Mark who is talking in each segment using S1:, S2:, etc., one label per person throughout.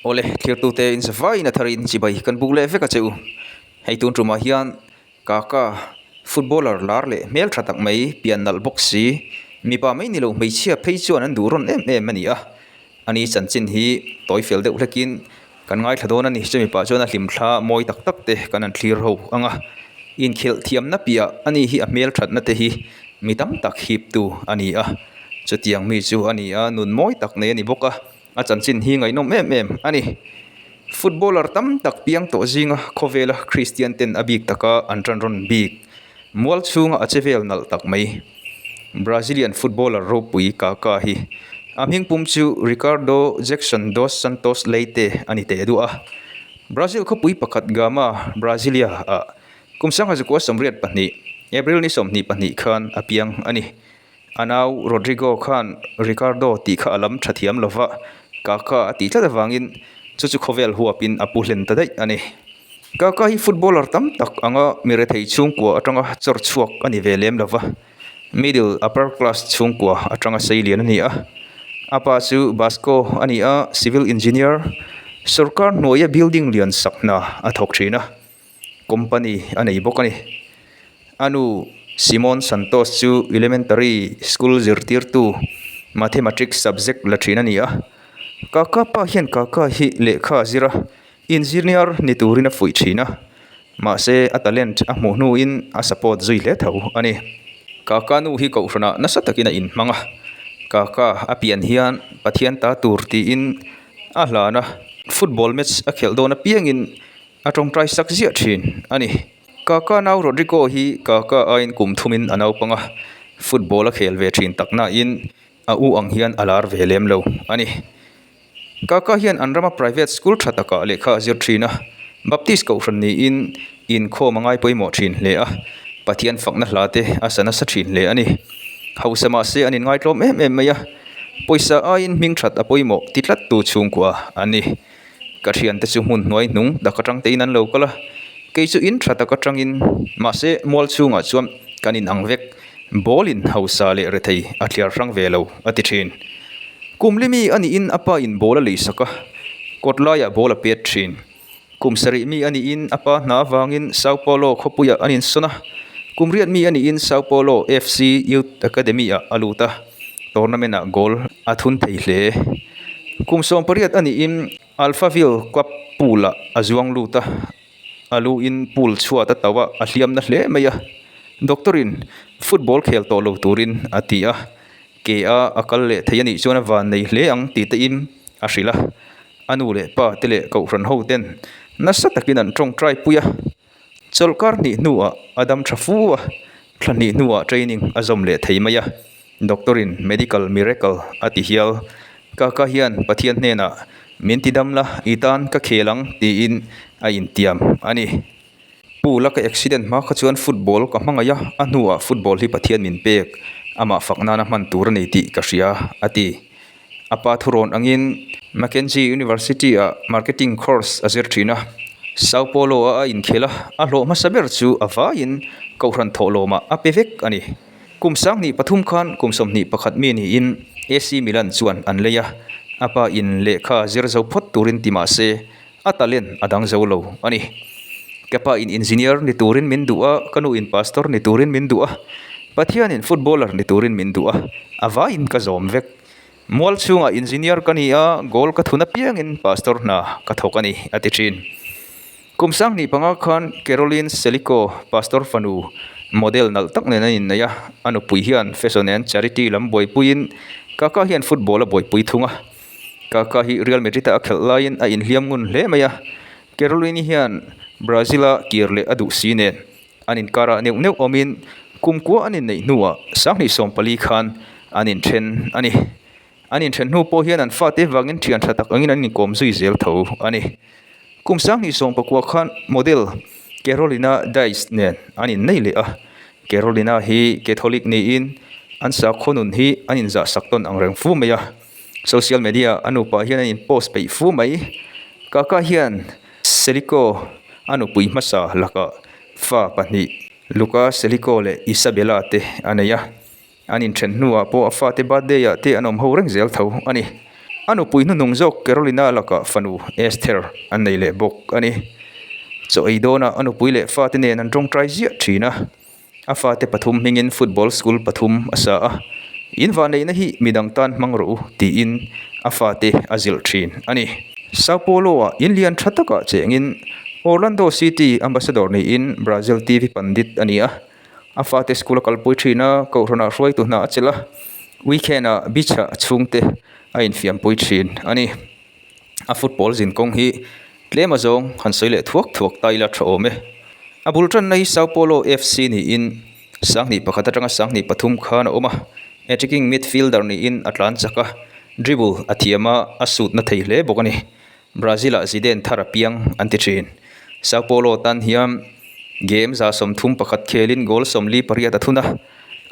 S1: Awle, thirtute in zavaiin a tharin chibai kan buk leh vek a che u. Hei tun tumah hian Kaka, footballer lar leh hmel tha tak mai, pian nalh bawk si, mipa mai ni lo hmeichhia phei chuan an duh rawn em em a ni a. Ani chanchin hi tawi fel deuh hlekin kan ngaithla dawn a ni. Chumi pah chuan a hlimthla mawi tak tak te kan han thlir ho ang a. Inkhelh thiamna piah ani hi a hmel thatna te hi mi tam tak hiptu a ni a. Chutiang mi chu a ni a, nun mawi tak nei a ni bawk a. A chanchin hi ngaihnawm em em a ni. Footballer tam tak piang tawh zinga khawvela Kristian ten a bik taka an tan rawn bik. Mual chhunga a che vel nalh tak mai. Brazilian footballer ropui Kaka hi a hming pum chu Ricardo Jackson dos Santos Leite a ni teh duah a. Brazil khawpui pakhat Gama, Brasilia ah kum 1982, April ni 22 khan a piang a ni. A nau Rodrigo khan Ricardo tih kha a lam tha thiam lo va, Kaka a tih tlat avangin chu chu khawvel huapin a pu hlen ta daih a ni. Kaka hi footballer tam tak anga mi rethei chhungkua atanga chawr chhuak a ni ve lem lo va, middle upper class chhungkua atanga sei lian a ni a. A pa chu Vasco a ni a, civil engineer, sorkar hnuaia building lian sak hna a thawk thin a. Company a nei bawk a ni. A nu Simone Santos chu elementary school zirtirtu mathematics subject la thin a ni a. Kaka pa hian Kaka hi lehkha a zir a, engineer ni turin a fuih thin a. Mahse a talent a hmuh hnuin a support zui hle tho a ni. Kaka nu hi kohhranah nasa takin a inhmang a, Kaka a pian hian Pathian ta tur tiin a hlan a, football match a khelh dawn apiangin A tawngtai sak ziah thin a ni. Kaka nau Rodrigo hi Kaka aiin kum thumin a naupang a, football a khel ve thin tak nain a u ang hian a lar ve lem lo a ni. Kaka hian an rama private school tha takah lehkha a zir thin a, Baptist kohhran niin inkhawm a ngai pawimawh thin hle a, Pathian fakna hla te a sa nasa thin hle a ni. Hausa mahse an inngaitlawm em em mai a, pawisa aiin hming that a pawimawh ti tlattu chhungkua a ni. Ka thiante chu hmun hnuai hnung tak atang tein an lo kal a, kei chu in tha tak atangin mahse mual chhungah chuan kan in ang vek, ball in hausa leh rethei a thliar hrang ve lo a ti thin. Kum limi a niin a pa in ball a lei sak a, kawt laiah ball a pet thin. Kum sarih mi a niin a pa hna avangin Sao Paulo khawpuiah an insawn a, kum riat mi a niin Sao Paulo FC Youth Academy ah a lut a, tournament ah goal a thun thei hle. Kum 18 a niin Alphaville Club pool ah a zuang lut a, a lu in pool chhuat a tauh a, a hliam na hle mai a. Doctor in football khel tawh lo turin a ti a, ke a a kal leh thei a nih chuan a van nei hle ang tih te in a hrilh a. A nu leh pa te leh kohhran ho ten nasa takin an tawngtai pui a. Chawlhkar hnih hnuah a dam tha fu a, thla hnih hnuah training a zawm leh thei mai a, doctor in medical miracle a ti hial. Kaka hian Pathian hnenah min ti dam la, i tan ka khel ang tiin a intiam a ni. Pool a ka accident hma kha chuan football ka hmangaih a, a hnuah football hi Pathian min pek, amah fak nana hman tur a ni tih ka hria a ti. A pa thurawn angin Mackenzie University-ah Marketing course a zir thin a. Sao Paulo-a a inkhel a, a hlawh hmasa ber chu a vaiin Kohhran thawhlawmah a pe vek a ni. Kum 23 khan kum 21 mi niin AC Milan chuan an lei a, a pa in lehkha zir zo phawt turin ti mah se a talent a dang zo lo a ni. Ka pa in engineer ni turin min duh a, ka nu in pastor ni turin min duh a, Pathianin footballer ni turin min duh a, a vaiin ka zawm vek. Mual chhungah engineer ka ni a, goal ka thun apiangin pastor hna ka thawk a ni, a ti thin. Kum 25 khan Caroline Seliko, pastor fanu, model nalh tak nen an innei a, a nupui hian fashion and charity lam buaipuiin Kaka hian football a buaipui thung a. Kaka hi Real Madrid a a khelh laiin a inhliam ngun hle mai a, Caroline hian Brazil-a kir leh a duh si nen an inkarah neuh neuh awmin kumkua an inneih hnuah 2014 khan an inthen a ni. An inthen hnu pawh hian an fate vangin thian tha tak angin an inkawm zui zel tho a ni. Kum 2019 khan model Carolina Dias nen an innei leh a, Carolina hi Catholic niin an sakhaw nun hi an inzahsak tawn ang reng fu mai a. Social media a nupa hian an in post peih fu mai. Kaka hian Seliko a nupui hmasa lakah fa pahnih Luca Seliko leh Isabella te a nei a. An inthen hnuah pawh a fate birthday ah te an awm ho reng zel tho a ni. A nupui hnuhnung zawk Carolina lakah fanu Esther an nei leh bawk a ni. Chaw ei dawnah a nupui leh fate nen an tawngtai ziah thin a. A fate pathum hmingin football school pathum a sa a. In vanneihna hi midang tan hmang rawh u tiin a fate a zilh thin a ni. Sao Paulo-ah in lian tha takah chengin Orlando City ambassador niin Brazil TV pandit a ni a. A fate school a kalpui thin a, kohhranah hruaitu hna a chelh a, weekend-ah beach-ah chhungte a infiampui thin a ni. A football zin kawng hi tlem azawng han sawi leh thuak thuak ta ila tha awm e. A bul tanna hi Sao Paulo FC niin sanghnih pakhat atanga sanghnih pathum khan a awm a, attacking midfielder niin a tlan chak a, dribble a thiam a, a sut na thei hle bawk a ni. Brazil-ah Zidane thar a piang an ti thin. Sao Paulo tan hian game 31 khelin goal 48 a thun a,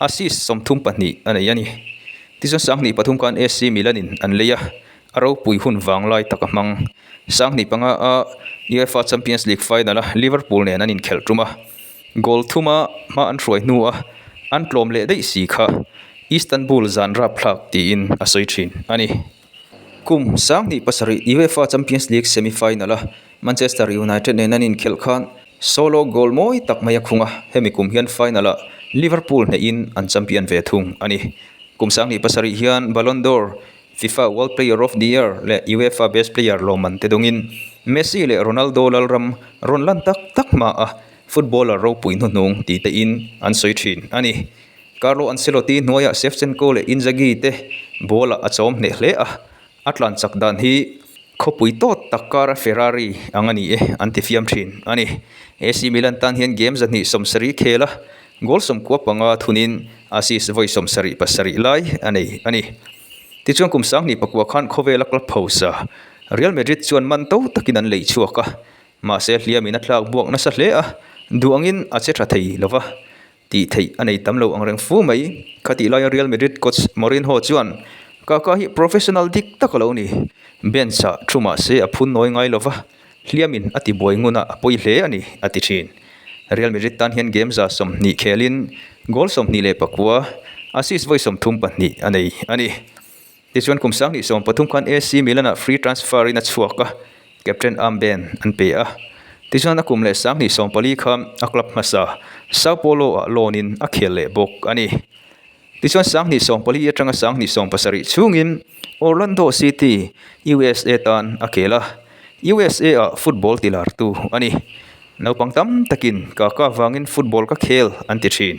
S1: assist 32 a nei a ni. Tichuan 23 khan AC Milan-in an lei a, a ropui hun vanglai tak a hmang. 25 a UEFA Champions League final-a Liverpool nen an inkhelh tum a, goal thuma hma an hruai hnua an tlawm leh daih si kha Istanbul zan rapthlak tiin a sawi thin a ni. Kum 2007 UEFA Champions League semi-final-a Manchester United nen an inkhelh khan solo goal mawi tak mai a khung a, hemi kum hian final-ah Liverpool hnehin an champion ve thung a ni. Kum 2007 hian Ballon d'Or, FIFA World Player of the Year leh UEFA Best Player lawmman te dawngin Messi leh Ronaldo lalram rawn lan tak tak hma a footballer ropui hnuhnung ti tein an sawi thin a ni. Carlo Ancelotti hnuaiah Shevchenko leh Inzaghi te ball-ah a chawm hneh hle a, a tlan chak dan hi khawpui tawt tak kara Ferrari ang a ni e an ti fiam thin a ni. AC Milan tan hian game 270 khel a, goal 95 thunin assist vawi 77 lai a nei a ni. Tichuan kum 2009 khan khawvela club hausa Real Madrid chuan man to takin an lei chhuak a, mahse hliamin a tlak buak nasa hle a, duh angin a che tha thei lo va. Tih theih a nei tam lo ang reng fu mai. Khatih laia Real Madrid coach Mourinho chuan, Kaka hi professional dik tak a lo ni. Bench-ah thu mah se a phun nawi ngai lo va, hliamin a ti buai ngun a, a pawi hle a ni, a ti thin. Real Madrid tan hian game 20 khelin goal 29, assist vawi 32 a nei a ni. Tichuan kum 2013 khan AC Milan-ah free transfer-in a chhuak a, captain armband an pe a. Tichuan a kum leh 2014 khan a club hmasa Sao Paulo-ah loan-in a khel leh bawk a ni. Tichuan 2014 atanga 2017 chhungin Orlando City, USA tan a khel a, USA-ah football tilartu a ni. Naupang tam takin Kaka vangin football ka khel an ti thin.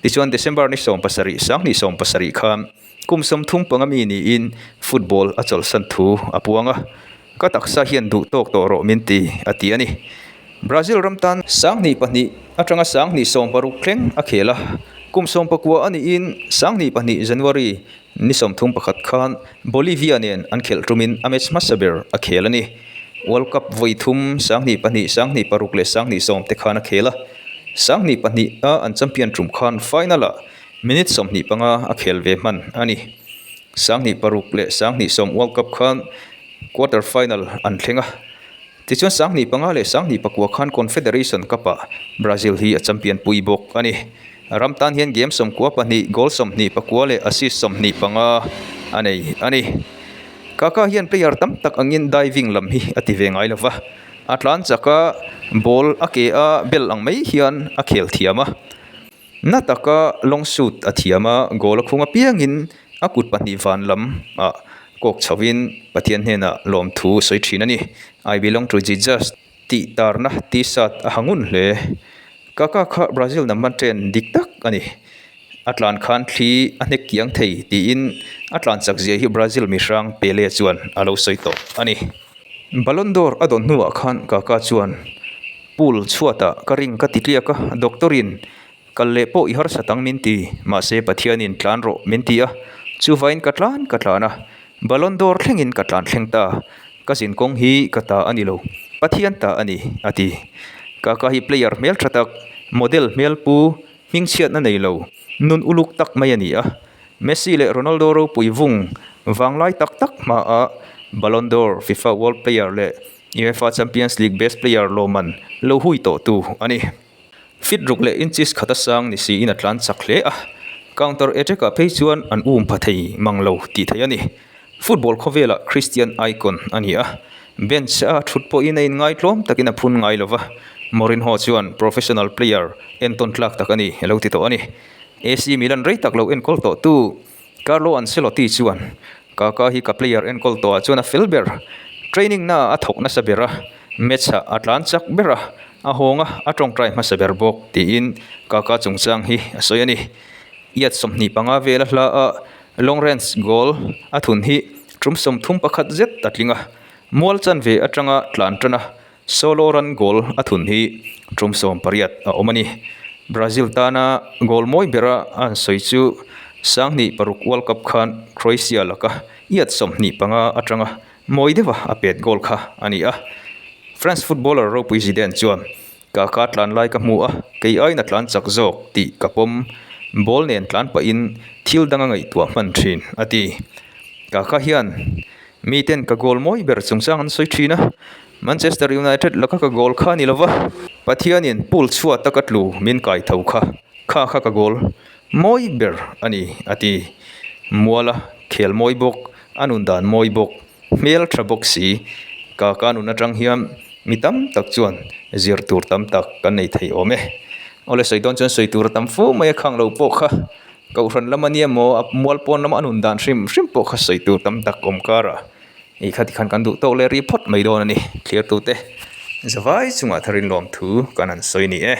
S1: Tichuan December ni 17, 2017 khan Kum 35 mi niin football a chawlhsan thu a puang a, ka taksa hian duh tawk tawh rawh min ti, a ti a ni. Brazil ram tan 2002 atanga 2016 thleng a khel a, kum 19 a niin 2002 January ni 31 khan Bolivia nen an khelh tumin a match hmasa ber a khel a ni. World Cup vawi thum 2002, 2006 leh 2010 te khan a khel a, 2002 a an champion tum khan final-ah Minute 25 a khel ve hman a ni. 2006 leh 2010 World Cup khan quarter final an thleng a. Tichuan 2005 leh 2009 khan Confederation Cup-ah Brazil hi a champion pui bawk a ni. Ram tan hian game 92, goal 29 leh assist 25 a nei a ni. Kaka hian player tam tak angin diving lam hi a ti ve ngai lo va. A tlan chak a, ball a ke a bel ang mai hian a khel thiam a. Na taka long shoot a thiam a, goal a khung apiangin a kut pahnih van lam ah kawk chhoin Pathian hnenah lawmthu sawi thin a ni. I belong to Jesus tih tarna t-shirt a ha ngun hle. Kaka kha Brazil number 10 dik tak a ni. A tlan khan thli a hnek kiang thei tiin a tlan chak zia hi Brazil mihrang Pele chuan a lo sawi tawh a ni. Ballon d'Or a dawn hnuah khan Kaka chuan Pool chhuatah ka ring ka ti tliak a, doctor in kal leh pawh i harsat ang min ti, mahse Pathian in tlan rawh min ti a, chuvain ka tlan ka tlan a, Ballon d'Or thlengin ka tlan thleng ta, ka zin kawng hi ka ta a ni lo, Pathian ta a ni, a ti. Kaka hi player hmel tha tak, model hmel pu, hmingchhiatna nei lo, nun uluk tak mai a ni a, Messi leh Ronaldo ropui vung vanglai tak tak hmaah Ballon d'Or, FIFA World Player leh UEFA Champions League Best Player lawmman lo hui tawhtu a ni. Fit ruk leh inches khat a sang ni siin a tlan chak hle a, counter attack-ah phei chuan an um pha thei mang lo tih theih a ni. Football khawvela Christian icon a ni a, bench a thut pawhin a inngaitlawm takin a phun ngai lova, Mourinho chuan professional player entawn tlak tak a ni a lo ti tawh a ni. AC Milan rei tak lo enkawl tawhtu Carlo Ancelotti chuan, Kaka hi ka player enkawl tawhah chuan a fel ber. Training naah a thawk nasa ber a, match ah a tlan chak ber a, a hawng a, a tawngtai hmasa ber bawk, tiin Kaka chungchang hi a sawi a ni. Yard 25 vela hla a long range goal a thun hi tum 31 zet a tling a, mual chanve atanga tlan tan a, Solo run goal a thun hi tum 18 a awm a ni. Brazil tana goal mawi bera a han sawi chu 2006 World Cup khan Croatia laka yard 25 atanga mawi deuha a pet goal kha a ni a. France footballer ropui Zidane chuan, Kaka tlan lai ka hmu a, kei aiin a tlan chak zawk tih ka pawm. Ball nen tlan pahin thil dang a ngaihtuah hman thin, a ti. Kaka hian miten ka goal mawi ber chungchang an sawi thin a, Manchester United laka ka goal kha a ni lova, Pathianin pool chhuat a ka tlu min kai tho kha, kha kha ka goal mawi ber a ni, a ti. Muala khel mawi bawk, a nun dan mawi bawk, hmel tha bawk si. Kaka nun atang hian mi tam tak chuan zir tur tam tak kan nei thei awm e. Awle sawi dawn chuan sawi tur a tam fo mai a, khang lo pawh kha Kohhran lam a nia maw, a mual pawn lama a nun dan hrim hrim pawh kha sawi tur tam tak awm karah ih kha tikhan kan duh tawk leh ri phawt mai dawn a ni. Thlir tute zavai chungah tharin lawmthu kan han sawi a ni e.